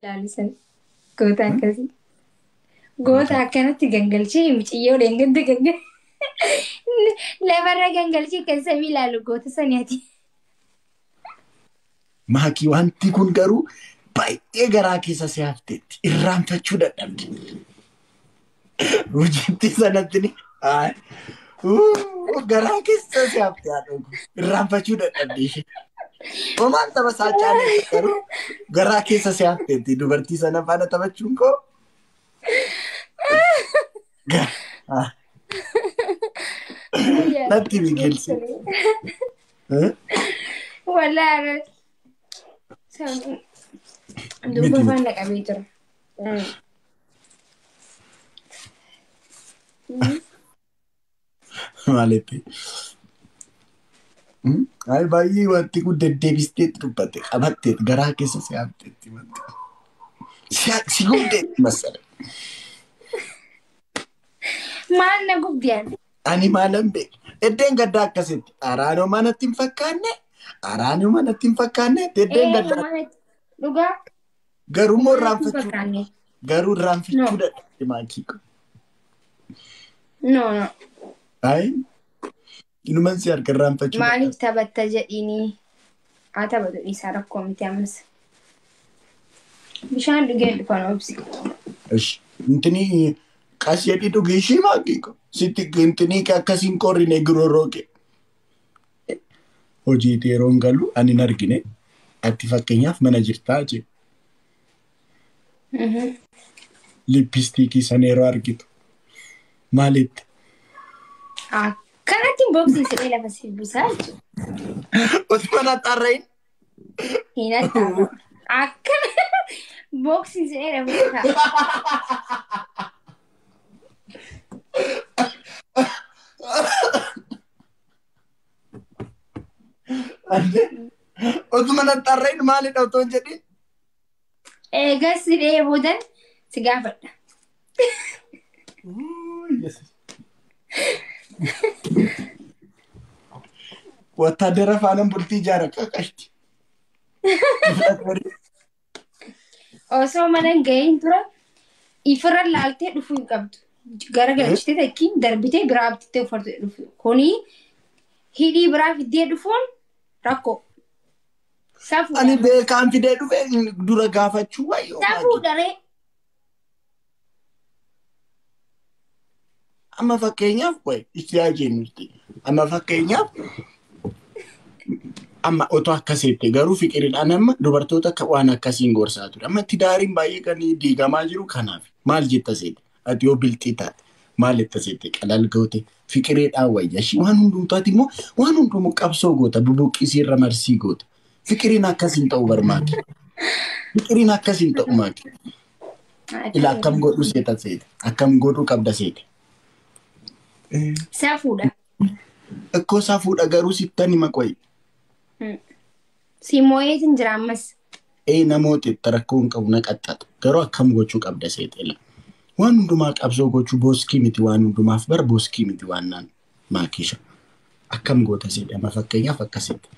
Ilaalisan goota akkasii. Goota akkanatti gangalchee mucayyoo dheengadda gangal lafarra gangalchee kan samii ilaalu goota saniati. Maakii, wanti kun garuu baay'ee garaa keessa si hafteetti irraanfachuu dadhabde. Hojiitti sanatti ni garaa keessa si hafte haadha, irraanfachuu dadhabde ishee. Homaan tapha isaa caalee garuu garaa keessa si hafteetti dubartii sana faana taphachuun koo. Natti biqilsi. Wallaahi duuba afaan naqamee jira. Maalitti? Ay, baay'ee wanti kun deddeebisteetti dubbatte qabatteet garaa keessa si hafteetti wanti. Si gubdeetti masala. Maal na gubdiyaan? Ani maalan beeku? Eddeen gaddaa akkasitti. Araanoo manatti hin fakkaanne. Araanoo manatti hin fakkaanne. Eddeen gaddaa. Dhugaa. Garuu immoo irraanfachuu. Garuu irraanfachuu dadhabde, maakii. No, no. Ay, inuman si harka irraanfachuu. Maaliif taphatta jedhiinii haa taphatu, dhiisaa, rakkoo miti ammas. Bishaan dhugeen dhufan, obsi. Ish, intini qas jedhii dhugii ishii, maakii. Sitti intini akkasiin qorrine giroroo kee. Hojii yeroon galu ani hin argine. Ati fakkeenyaaf mana jirtaa jee. Lippistiikii sana yeroo argitu maalitti? Akkanatti boksiin sidhee lafa si buusaa jechuudha. Otuma na xarra'in. Hin haxxaamu. Akkana boksiin sidhee lafa si ta'a. Otuma na xarra'in maalidha otoo hin jedhin? Eegas sidhee boodan si gaafadha. Wattaadara faana bultii ijaara qaqashti. Osoo mana hin gahiin dura ifirra laaltee dhufuu hin qabdu. Gara galchitee takkiin darbitee biraa bitattee uffatu dhufu. Kuni hidhii biraa fiddee dhufuun rakkoo. Safuudha. Ani beekaan fidee dhufe dura gaafachuu wayyoo. Safuudha ree. Amma fakkeenyaaf qoy itti haa jennutti. Amma fakkeenyaaf amma otoo akkasitti garuu fiqiriidhaan amma dubartoota waan akkasiin gorsaa ture. Amma tidaariin baay'ee kan diigamaa jiru kanaaf maal jetta seete? Ati yoo bilxii taate maal jetta seete? Qalal goote fiqiriidhaan wayya. Ishii waan hundumtaati immoo waan hundumu qabsoo goota, bubuqqisii irra marsii goota. Fiqiriin akkasiin ta'u barmaaki. Fiqiriin akkasiin ta'u, maaki. Ila akkam godhu seeta seete? Akkam godhuu qabda seete? Safuudha. Ikkoo safuudha garuu sittan hima qoyi. Si moo'eetiin jira ammas. Ee, namoota itti rakkoo hin qabu, na qaxxatu. Garuu akkam gochuu qabda seete la? Waan hundumaa qabsoo gochuu booskii miti, waan hundumaaf bar booskii miti waan naan maakisha. Akkam goota seete amma fakkeenyaaf akkasitti?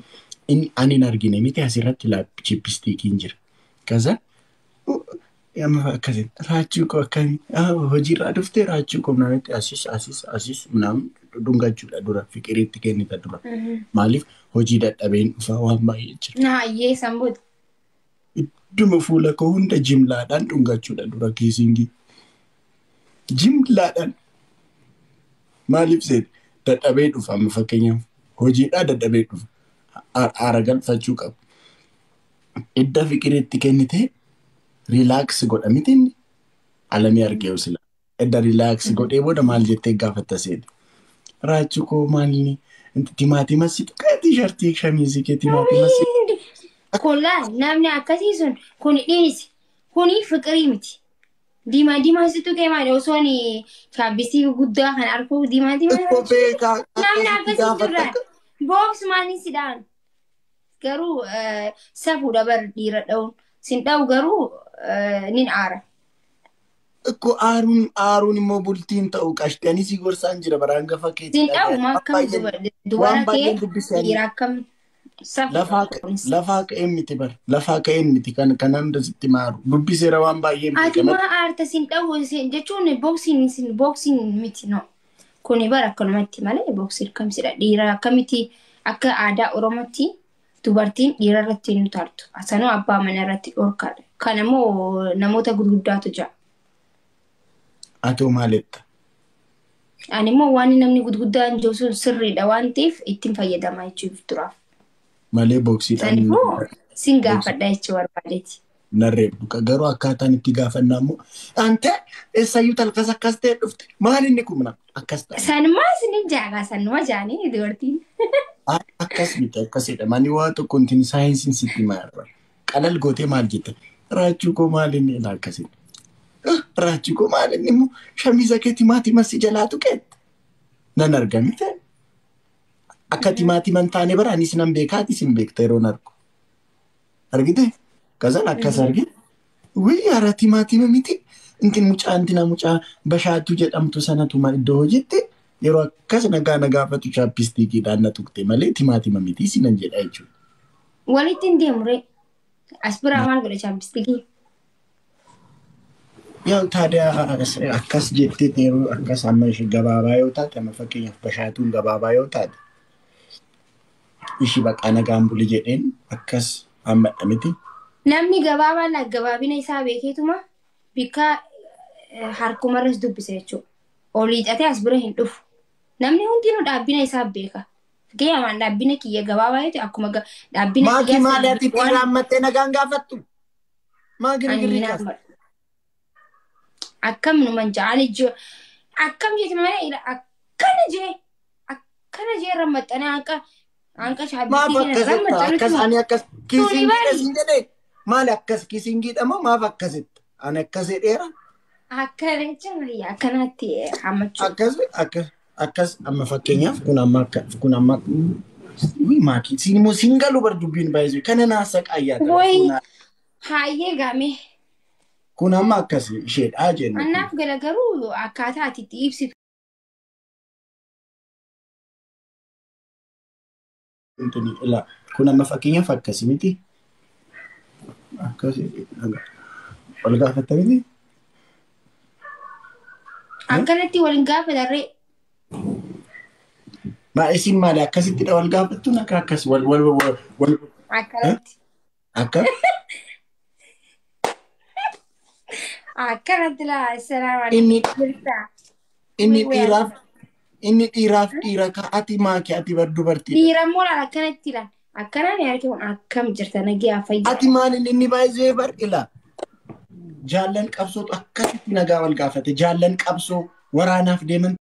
Inni ani hin argine miti, asirratti chippistiikiin jira. Kaza amma akkasitti raachuu koo akkamii hojiirraa dhuftee raachuu koo naannootti asis asis asis naan dhungachuudha dura fiqiriitti kennita dura. Maaliif hojii dadhabeen dhufa, waan baay'ee jira. Naayyee, san booda. Idduma fuula koo hunda jimlaadhaan dhungachuudha dura, kissingii. Jimlaadhaan. Maaliif seete? Dadhabee dhufa, amma fakkeenyaaf hojiidhaa dadhabee dhufa. Aara galfachuu qabu. Idda fiqiriitti kennitee relax godha miti inni. Alamii argee sila. Edda relax godhee booda maal jettee gaafatta seete? Raachuu koo maalini? Timaatima si tuqee tiishartii shamiizii kee timaatima si. Kun laa, namni akkasii sun kun dhiisi. Kuni fiqirii miti. Diimaa diimaa si tuqee maali osoo ni chaappistiki guddaa kan arguu diimaa diimaa. Ikkoo beekaa Namni akkasitti akkasii gaafatta. jirra. Box maaliin si dhaan? Garuu safuudha bar dhiira dha'uun. Sin dha'u garuu nin aara. Ikkoo aaruun aaruun immoo bultiin ta'u qashti, ani si gorsaan jira baraan gafa keetti. Sin dha'u ma akkam Waan dubara kee baay'een dubbisanii. Dhiira akkam. Lafaa ka'een miti bar. Lafaa ka'een miti kan hunda sitti maaru. Dubbiseera waan baay'ee miti. Ati maa aarta sin dhawwu jechuun booksiin sin booksiin miti no. Kuni bara akkanumatti malee booksii kamsidha. Dhiira akkamitti akka aadaa Oromootti dubartiin dhiira irratti hin utaaltu. Sanuu abbaa mana irratti dhorkaadha. Kan immoo namoota gurguddaatu jira. Atoo maaletta? Ani immoo waan namni gurguddaan jiru sun sirriidha waan ta'eef ittiin fayyadamaa jechuuf turaaf. Malee booksiidhaan. Sanifuu sin gaafadha jechuu barbaadeeti. Narreebdu garuu akkaataan itti gaafannaa immoo ante eessayyuu talkas akkas ta'e dhufte maal inni kun akkas ta'e. Sanumaa isin jaagaa sanuma jaanii dubartiin. Akkas miti akkasidha mani waa tokko intin saayinsiin sitti maal qalal gootee maal jette raachuu koo maal inni ilaa akkasidha. Raachuu koo maal inni immoo shamiza kee timaatima si jalaa tuqeette nan argamite. Akka timaatima hin taane bara anis nan beekaa atis hin beekta yeroon argu. Argite? Kazan akkas argite. Wayii hara timaatima miti. Intin mucaa intina mucaa bashaatu jedhamtu sanatu iddoo hojiitti yeroo akkas nagaa na gaafatu chaappistiikiidhaan na tuqte malee timaatima miti sinan jedha jechuudha. Walitti hin deemu ree. As biraa maal godha chaappistiikii? Yaa taadiyaa akkas jettee yeroo akkas amma ishee gabaabaa yoo taate amma fakkeenyaaf bashaatuun gabaabaa yoo taate ishii baqaa nagaan buli jedheen akkas hammadha miti. Namni gabaabaan gabaabina isaa beekeetuma bikka harkumarras dubbisa jechuudha. Olii hidhatee as bira hin dhufu. Namni hundinuu dhaabbina isaa beeka. Fakkeenyaaf dhaabbina kiyya gabaabaa yoo ta'e akkuma dhaabbina kiyya. Maakii maali ati dhiira hammattee nagaan gaafattu? Maa girgirrii kaasa? Akkam numan ja'anii jiru. Akkam jeeti malee akkana jee akkana jee irra maxxanee hanqa hanqa shaabbitii irra maxxanee. Akkas ani akkas kiisingiidha siin jedhee maali akkas kiisingiidha moo maaf akkasitti? Ani akkas jedheera. Akkana jechuun akkanatti hammachuu. Akkas akkas akkas amma fakkeenyaaf kun amma akka kun amma maakii siin immoo siin galu bar dubbiin baay'isuu kana naasa qaayyaa. Wayi hayyee gaamee. Kun amma akkas isheedhaa jennu. Annaaf gala garuu akkaataa ati itti ibsitu. Kun amma fakkeenyaaf akkasi miti. Akkasi wal gaafatta miti. Akkanatti wal gaafatarree. Maa isin maali akkasittidha wal gaafattuun akka akkas wal wal wal. Akkanatti. Akka. Akkanatti laa assalaamu Inni dhiiraaf dhiira ati maaki ati bar dubartii. Dhiira immoo laala akkanatti laala. Akkanaan yaadde kun akkam jirta nagaa fayyaa. Ati maaliin inni baay'ee bar ila. Jaallan qabsootu akkasitti nagaa wal gaafate. Jaallan qabsoo waraanaaf deeman.